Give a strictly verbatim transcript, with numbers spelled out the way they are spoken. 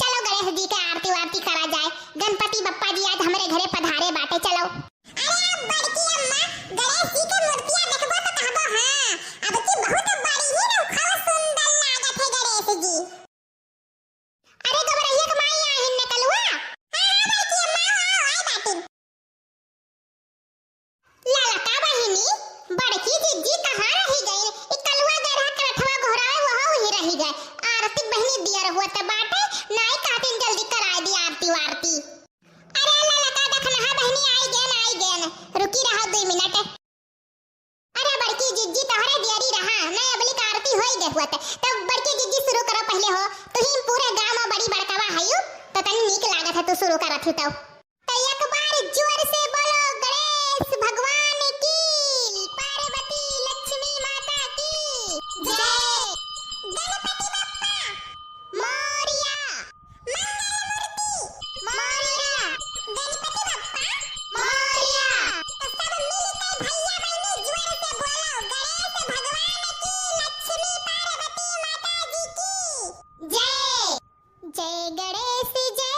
चलो गणेश जी के आरती वारती करा जाए, गणपति बप्पा जी आज हमरे घरे पधारे बाटे, चलो। अरे बड़की अम्मा, गणेश जी के मूर्तिया देखबो तो कहबो, हाँ, अब की बहुत बड़ी ही नौखवा सुंदर लागत है गणेश जी। अरे गौरैया के माई आहिन न कलुआ। हाँ, हाँ, बड़की अम्मा, आओ, आओ, आए बाटिन। ललका बहिनी, बड़की जिज्जी कहाँ रही गई? ई कलुआ गए रहा करठवा गोहरावे, वह वहीं रही गए। आरती बहिनी दियर हुआ त बाटे, नाई कहतिन जल्दी कराए दी आरती वारती। अरे ललका दखनहा बहिनी आई गेन, आई गेन। रुकी रहा दुई मिनट। अरे बड़की जिज्जी तोहरे दियरी रहा, नाई अबली का आरती होई गए हुआ त। तब बड़की जिज्जी शुरू करो पहले हो, तुही पूरे गाँव में बड़ी बड़कवा हयू, तो तनी नीक लागत है तू शुरू करत ही तो। तो एक बार जोर से बोलो गणेश भगवान की, पार्वती लक्ष्मी माता की जय। गणपति बप्पा मोरिया, मंगल मूर्ति मोरिया, गणपति बप्पा मोरिया। तो सब मिलके भैया बहिनी जोर से बोलो गणेश भगवान की, लक्ष्मी पार्वती माता जी की जय। जय गणेश जय